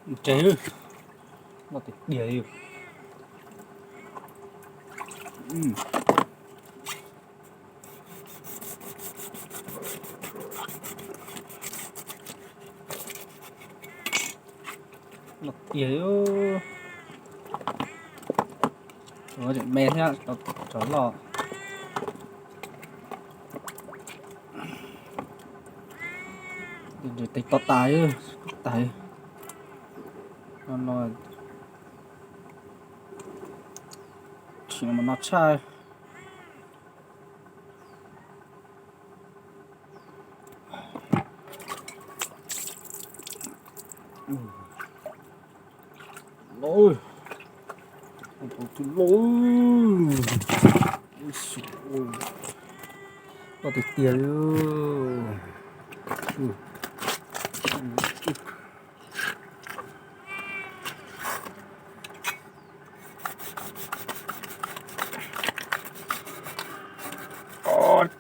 Ntse, loj tiag tiag li. Loj tiag li. Tseem me thiab, tsov loj. Tes to tas, tas. No no, tsis no mas no tshaj. Loj, loj, loj tiag tiag li.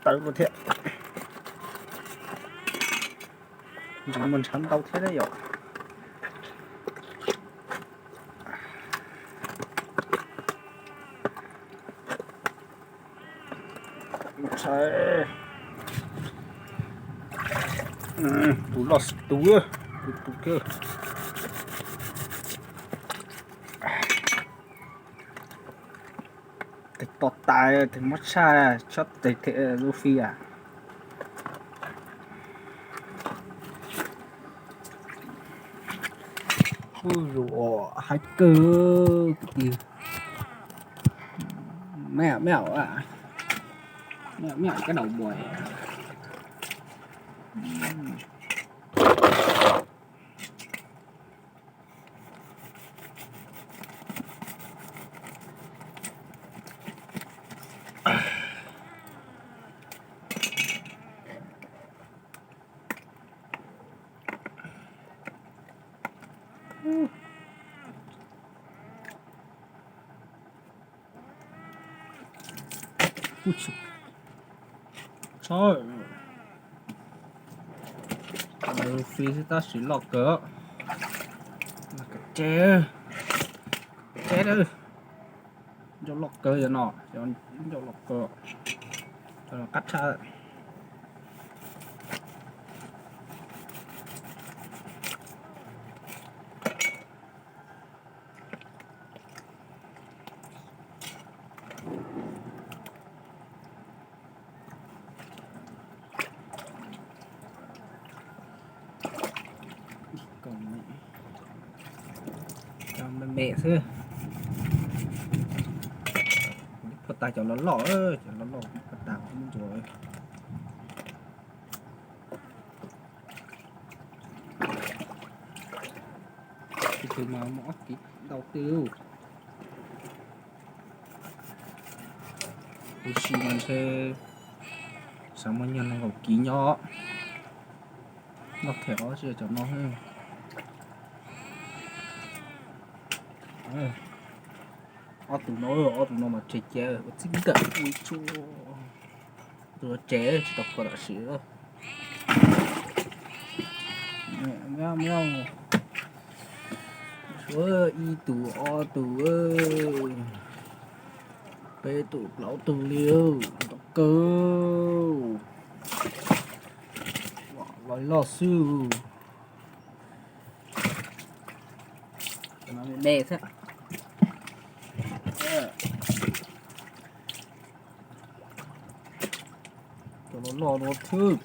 Tawv lawm thiab. Ntxim muaj ntshav ntau thiab yom. Tus loj xwb tus, tus tus kawg. Tes to tas, tes mob tshaj, tsob tes lub fij a. Ub, zoo haib kawg kwv tij. Mẹ, mẹ, mẹ, mẹ, cái đầu bò. Ub, tso, fij xwb tab sis loj kawg. Tse, tse, ncauj loj kawg yog no, ncauj loj kawg, qab tshaj. Me me xwb. Phua tas cov loj loj, cov loj loj phua tas kuv muab ntsuas. Tus twg mas muaj ob kiv ntau twg. Tus si mas ntshe xav muaj nyuag nees nkaum kiv nyob. Loj them os, tsis yog cov no. Ob tug no, ob tug no mas tseg cia ua txij nkawm ua tsuj. Tus tsev tsis tau kho tam sim. Ib tug, ob tug, peb tug, plaub tug li, ntau kawg. Los loj xwb. Me me thiab. Cov loj loj no thiab.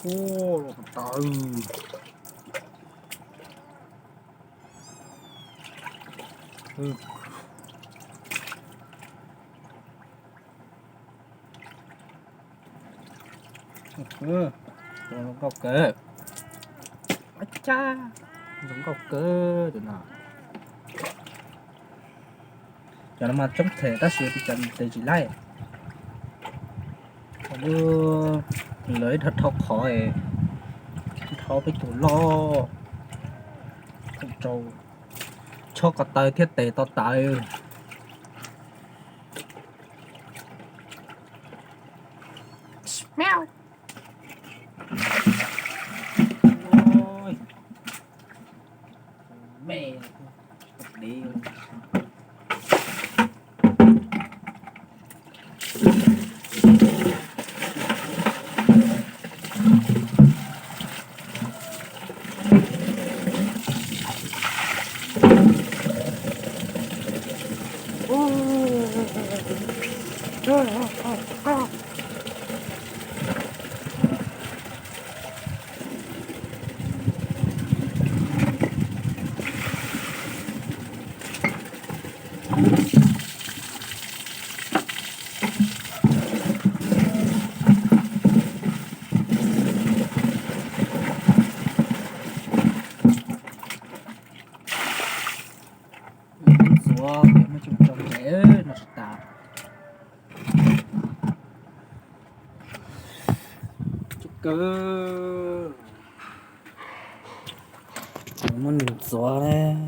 Ua, los tas. Zoo nkauj kawg. Ab tsa, zoo nkauj kawg tus no. Cov no mas coob them tab sis ua cas tes tsis laib. Lawv ib dhau qhov, dhau peb tus loj, rau chob ko taw thiab tes to taw. Ntxuav muaj tsis tso ntev no tsis tas. Tsis kawg, muab nws ntxuav ne.